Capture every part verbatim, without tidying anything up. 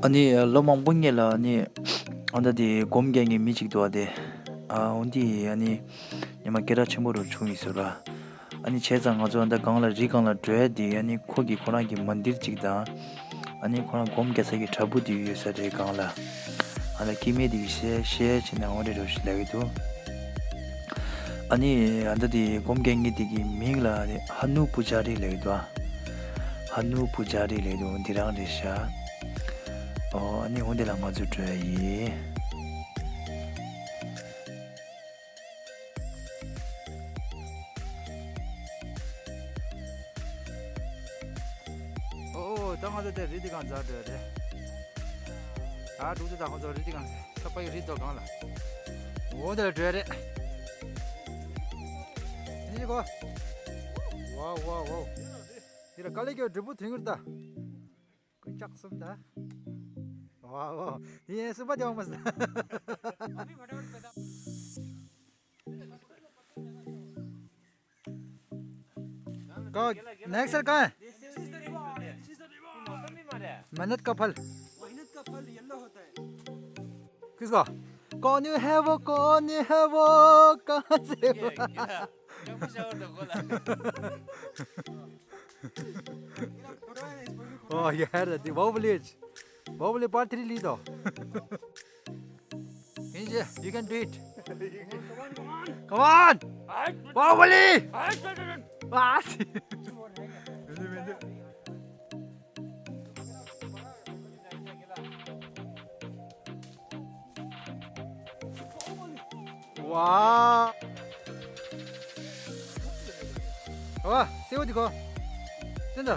ཨ་ནི་ལོ་མང་པོ་སྔོན་ལ་ཨ་ནི་ཨ་ད་དེ་སྒོམ་རྒྱག་མཁན་མི་གཅིག་འདུག་ཨ། དེ་ཨ་འོ་འདི་ཨ་ནི་ཉི་མ་སྐད་གྲགས་ཆེན་པོ་རུ་བྱུང་ཡོད་ཟེར་བ། ཨ་ནི་བྱས་ཙང་ང་ཚོ་ཨ་ད་སྒང་ལ་རི་སྒང་ལ་འགྲོ་ཡ་དེ་ཨ་ནི་ཁོ་གི་ཁོ་རང་གི་མན་དིར་གཅིག་དང་། ཨ་ནི་ཁོ་རང་སྒོམ་རྒྱག་ས་གི་བྲག་ཕུག་དེ་ཡོད་ས་རེད་སྒང་ལ། ཨ་ད་སྐྱེ་དམན་དེ་གི་ཤེས་ཤེས་བྱས་ན་འོ་འདྲ་རུ་ཞིག་ལབ་ཀྱི་འདུག་ཨ་ནི་ཨ་ད་དེ་སྒོམ་རྒྱག་མཁན་དེ་གི་མིང་ལ་ཧ་ནུ་པུ་ཇ་རི་ལབ་ཀྱི་འདུག་ཧ་ནུ་པུ་ཇ་རི་ལབ་ཀྱི་འདུག་འདི་རང་རེད་ཤག་ཨོ་ཨ་ནི་འོ་འདི་ལ་ང་ཚོ་འགྲོ་ཡ་ཡིན། ཨོ་ཨོ་ད་ང་ཚོ་དེ་རི་དེ་སྒང་འཛེགས་འགྲོ་ཡ་རེད། ད་འགྲོ་དུས་ད་ང་ཚོ་རི་དེ་སྒང་ས་ཕ་གི་རི་དེ་སྒང་ལ། འོ་དེ་ལ་འགྲོ་ཡ་རེད། ཨ་ནི་གོ། ཝའོ་ཝའོ་ཝའོ། དེ་ལ་དཀའ་ལས་ཀྱི་འབྲས་བུ་ཐོན་གྱི་རེད་ད། ཀུན་ལྕགས་གསུམ་ད། ཝའོ་ཝའོ། དེ་ཡིན་གསུམ་པ་དེ་འོང་མ་སོང་། कहाँ? Next sir कहाँ है? मेहनत का फल। मेहनत का फल येलो होता है। किसका? कौन है वो, कौन है वो, कहाँ से वो? Oh, you heard that. Baahubali, Baahubali part three ली तो। Inje, you can do it. Come on, come on. Come on. Baahubali! बस। वाह। वाह, सेव दिखाओ। चंद्र।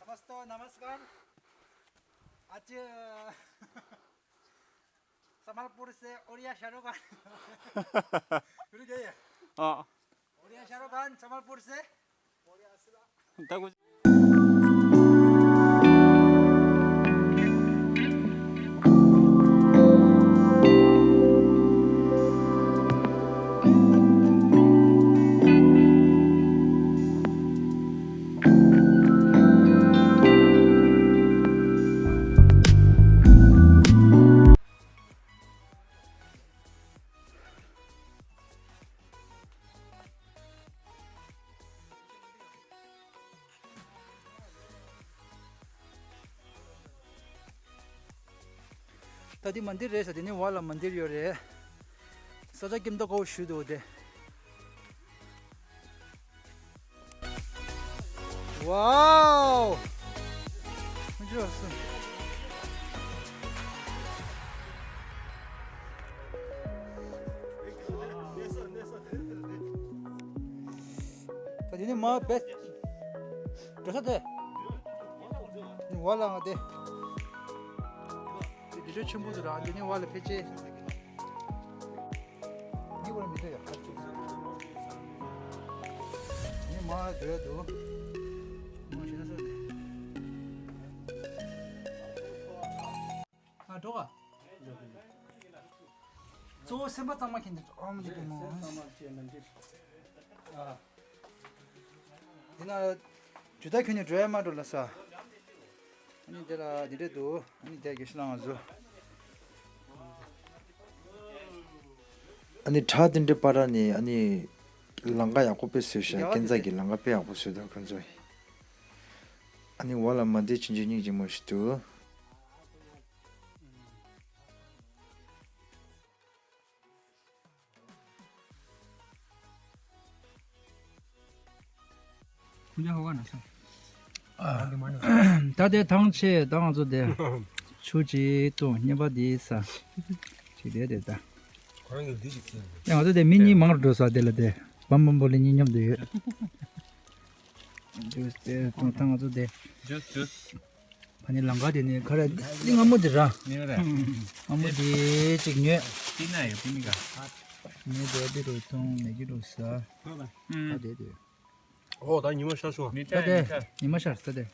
समस्तों नमस्कार। आज संबलपुर से ओडिया शाहरुख खान। फिर गए? हाँ। ओडिया शाहरुख खान संबलपुर से। ད་འདི་མན་དིར་རེད་ཟེར། དེ་ནི་བར་ལ་མན་དིར་ཡོད་རེད། ས་ཆ་སྐྱིད་མདོག་ཁ་པོ་ཞིག་འདུག་དེ། ཝའོ། ད་དེ་ནི་མ་བེ། འགྲོ་ས་དེ། ཝ་ལ་ང་དེ། དེ་འདི་ཆེན་པོ་འདུག་ར། དེ་ནི་ཝ་ལ་ཕལ་ཆེར། ནི་བར་མི་འདུག་ཡ། ནི་མ་འདོད་འདུག་མ་ཤེས་ན་སོ་ནི། ང་འགྲོ་ག་གཙོ་བོ་སེམས་པ་གཙང་མ་མཁྱེན་ཏེ་ཨོམ་ནི་པའི་མོ། ཨ། དེ་ན་ཇུ་ད་ཁྱོད་ནི་འགྲོ་ཡ་མ་འགྲོ་ལ་ས། ཨ་ནི་དེ་ལ་དེ་འདྲས་འདུག་ཨ་ནི་དེ་དགེ་བཤེས་ལགས་ང་ཚོ། ཨ་ནི་བྲག་དེ་འདྲའི་བར་ནས་ཨ་ནི་ལམ་ཁ་ཡག་པོ་དཔེ་བཟོས་ཤག་རྒྱ་གར་ཀན་ཛ་གི་ལམ་ཁ་དཔེ་ཡག་པོ་བཟོས་འདུག་ཁོང་ཚོས། ཨ་ནི་འོག་ལ་མ་བདེ་ཆུང་ཆུང་སྙིང་རྗེ་མོ་ཞིག་འདུག་ད་ལྟའི་ཐང་ཆད་ད་ང་ཚོ་དེ་ཆུ་གཅིག་བཏུང་བརྙན་པ་འདི་ས། ཅིག་དེ་དེ་ད། ཁོ་རང་གིས་འདི་ཞིག་བྱས་ནས། ཡང་ང་ཚོ་དེ་མི་གཉིས་མང་རུ་འགྲོ་ས་དེ་ལ་དེ། བམ་བམ་པོ་ལི་གཉིས་མཉམ་དུ་ཡོད། ཇུས་དེ་ཐོང་ཐང་ང་ཚོ་དེ། ཇུས་ཇུས། ཕ་ནི་ལང་ཀ་དེ་ནི་ཁ་ར་ལི་ང་མོ་དེ་ར། ནི་ར། ང་མོ་དེ་ཅིག་ཉོས། ཏི་ན་ཡོད་པི་ནི་ག། ཉོས་དེ་དེ་རུ་ཐོང་མེ་གི་རུ་ས། ཨ་དེ་དེ། ཨོ་ད་ཉི་མ་ཤར་སོང་། ཉི་ཤར་ད་དེ་ཉི་ཤར། ཉི་མ་ཤར་ས་དེ།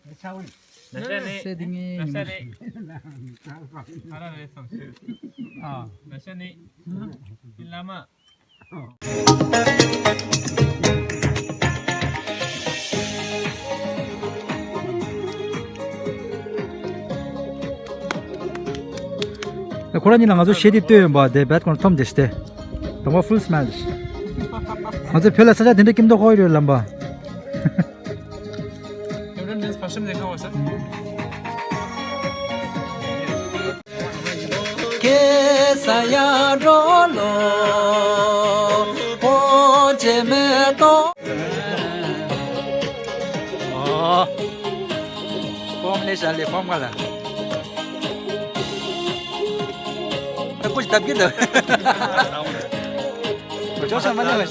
ན་ཤ་ནི། སེ་དེ་ངའི་ན་ཤ་ནི། ཨ་ར་རེད་སོང་ཤི། ཨ་ན་ཤ་ནི། བླ་མ། ཁོ་རང་གཉིས་ལ་ང་ཚོ་ཞེ་དེ་ལྟོས་ཡོང་པ་དེ་བད་ཁོང་ཐོམ་དེ་ཤི་དེ། དང་པོ་ཕུལ་སྨེལ་དེ་ཤི། ང་ཚོ་བོད་ལ་ས་ཆ་དེ་འདྲ་ཀིམ་དོ་ཧོ་ཡོད་ལམ་པ། ཁེ་ས་ཡ་འགྲོ་ལོ། ཕོ་ཅེ་མེ་ཏོ། ཨོ། ཕོམ་ལེ་ཤ་ལེ་ཕོམ་ག་ལ། ད་ཀུ་ཤི་ལྡབ་ཀྱི་ལ། ཅོ་ཤ་མ་ནི་བ།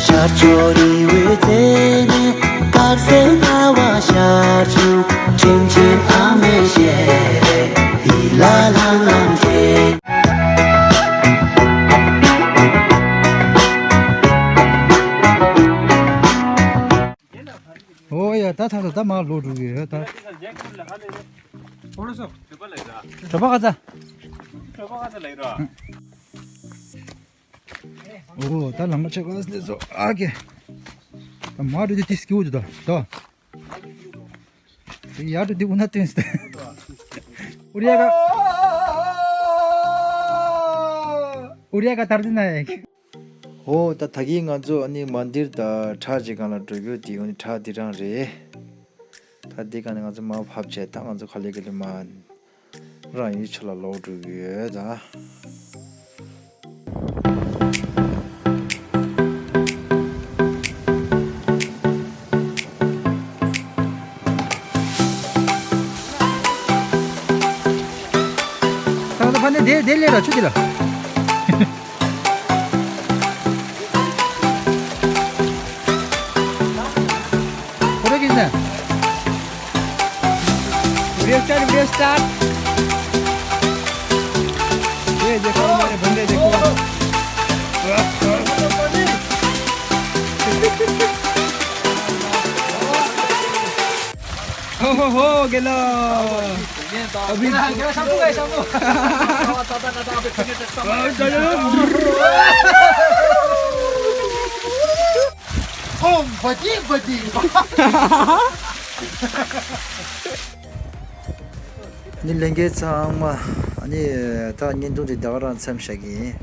ཤར་ཕྱོགས་རི་བོའི་རྩེ་ནས། དཀར་གསལ་ལྟ་བ་ཤར་བྱུང་། ཆེམ་ཆེམ་ཨ་མའི་ཞལ་རས། ཡིད་ལ་ལྷང་ལྷང་དྲན། ཨོ་ཡ། ད་ད་ད་ད་མར་ལོག་འགྲོ་གི་ཡོད་ད། གྲོད་པ་ག་ཚ། ཨོ་ད་ལམ་ཆེ་ག་སི་ལེ་ཚོ་ཨ་ཀེ། ད་མར་འགྲོ་དུས་དེ་སྐྱིད་པོ་འདུག་ད་ད། དེ་ཡར་འགྲོ་དུས་དབུ་ན་བཏོན་སྟེ། ཨུ་རི་ཡ་ག་ཨུ་རི་ཡ་ག་དར་དི་ན་ཡ། ཨོ་ད་ད་གིན་ང་ཚོ་ཨ་ནི་མན་དིར་དང་ཁྲ་ཅིག་སྒང་ལ་འགྲོ་རྒྱུ་དེ་ཨ་ནི་ཁྲ་འདི་རང་རེད། ད་འདི་སྒང་ནས་ང་ཚོ་མར་ཕབ་བྱས་ད་ང་ཚོ་ག་ལེ་ག་ལེ་མར་རང་ཡུལ་ཕྱོགས་ལ་ལོག་འགྲོ་གི་ཡོད་ད། ད་ད་ཕ་ནི་དེ་དེ་ལས་ར་ཆུ་དེ་ལ། ཁོ་ར་གིས་ན། Video start, video start. ये देखो हमारे बंदे देखो। ओहो हो, गेलो। अभी गेलो, गेलो, shampoo, guys, shampoo। Oh, बड़ी, बड़ी। ནི་ལྷན་རྒྱས་ཚང་མ་ཨ་ནི་ད་བརྙན་ཐུང་འདི་ད་ག་རང་མཚམས་བཞག་གི་ཡིན།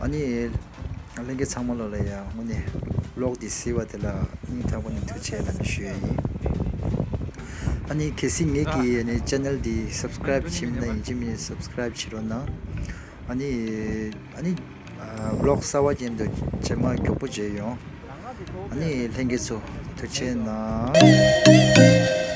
ཨ་ནི། ལྷན་རྒྱས་ཚང་མ་ལོ་ལ་ཡ་དངོས་གནས་ལོག་འདི་གཟིགས་པ་དེ་ལ་སྙིང་ཐག་པ་ནས་ཐུགས་རྗེ་ཆེ་ཞུ་ཡ་ཡིན། ཨ་ནི་གལ་སྲིད་ངེད་ཀྱི་ཨ་ནི་ཆེ་ནལ་འདི་སབ་སི་ཀ་རེབ་བྱེད་མེད་ན་ཡིན་གཅིག་མིན་སབ་སི་ཀ་རེབ་བྱེད་རོགས་གནང་། ཨ་ནི་ཨ་ནི་ཝི་ལོག་གསར་པ་ཅན་དུ་རྗེས་མ་མགྱོགས་པོ་མཇལ་ཡོང་། ཨ་ནི་ལྷན་རྒྱས་ཚོ་ཐུགས་རྗེ་གནང་།